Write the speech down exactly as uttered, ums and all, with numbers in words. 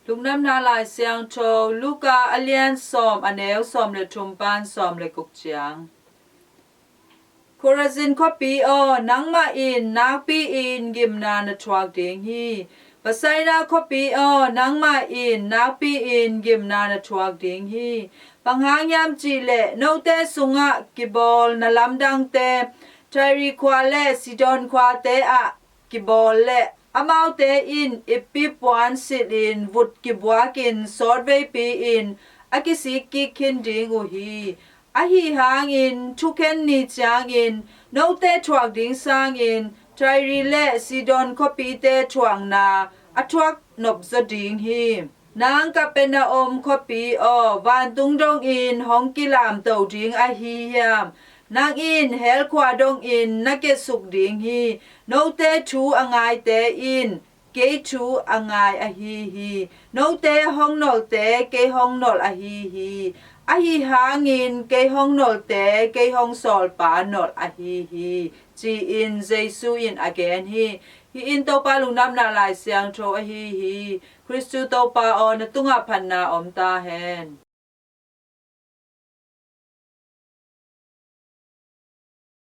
Lungdamna Lai Siangtho, Luka a lian sawm, a neu sawm le thum pan sawm le guk ciang. Korazin khuapi aw, nangmah in nakpi-in gimna na thuak ding hi. Basaida khuapi aw, nangmah in nakpi-in gimna na thuak ding hi. Bang hang hiam cih leh note sungah kibawl na lamdangte, Tyre khua le Sidon khuate ah kibawl leh amaute in ippi puan silhin vut kibuakin sawtveipi-in a kisik kik khin ding uh hi. Ahi hangin thukhen ni ciangin note thuak ding sangin Tyre le Sidon khuapite thuakna a thuak nopzaw ding hi. Nang Kapernaum khuapi aw, vantung dongin hong kilamto ding ahi hiam? Nang in hell khua dongin na kiasuk ding hi. Note thu a ngaite in kei thu a ngai ahi hi. Note hong nolte kei hong nolh ahi hi. Ahi hangin kei hong nolte kei hong sawlpa nolh ahi hi, ci-in Jesu in a gen hi. Hih in Topa Lungdamna Lai Siangtho ahi hi. Khristu Topa aw, na tungah phatna om ta hen.